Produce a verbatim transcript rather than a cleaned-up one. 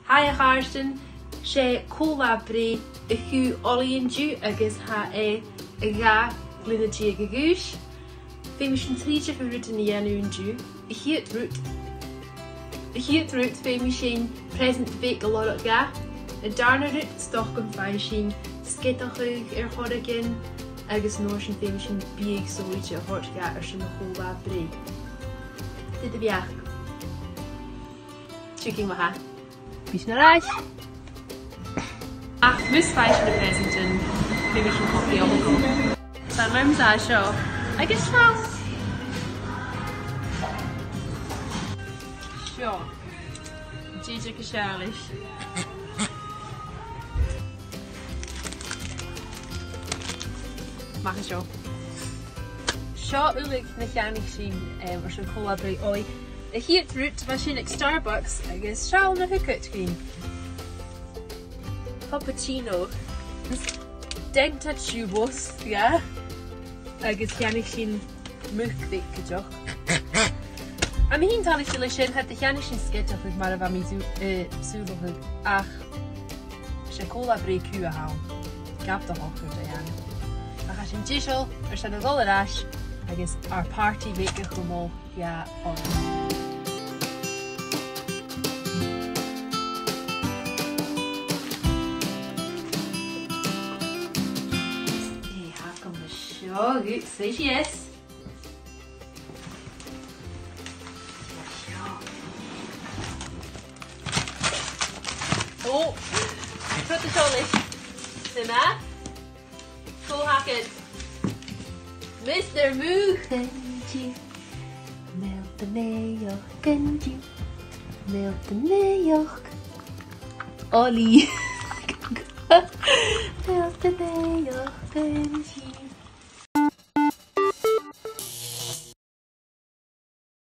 Hi a chàirdean, 's e co-là-breith a chaidh Ollie an-diugh agus tha e a dhà ghlùin-deug a dh'aois. Feumaidh sinn trì diofar rudan a dhèanamh an-diugh. A' chiad rud, a' chiad rud, feumaidh sinn present bheag a lorg dha. An dàrna rud, 's dòcha gum faigh sinn sgeadachadh air choreigin, agus an uair sin feumaidh sinn biadh sònraichte a thoirt dha airson a' cho-là-breith. Dè do bheachd? Tiugainn ma-thà. Bidh sinn air ais. Ach mus faigh sinn na presentan, feumaidh sinn copaidh òl a ghabhail. Tha an t-àm a tha seo. Agus seo. Seo. Dìde gu sealais. Mach à seo. Seo uile na cheannaich sinn, em, airson co-là-breith Ollie. A' chiad rud, bha sinn aig Starbucks agus seall na thug iad dhuinn. Cappuccino. Dèanamaid seo bhos, yeah. Agus cheannaich sinn muc bheag cuideachd. Am bi sinn toilichte leis sin, cha do cheannaich sinn sgeadachadh mar a bha mi sù-, eh, sùileachadh, ach 's e co-là-breith cù a th' ann. Gabh do shocair, Diane. Ach tha sinn deiseil airson a dhol air ais agus ar party bheag a chumail. Yeah, on. Hey, how come the show? Good, say yes. Oh, put the show list. Say that. Cò th' agad? Mister Moog. An-diugh. Meal do naidheachd an-diugh. Meal do naidheachd. Ollie.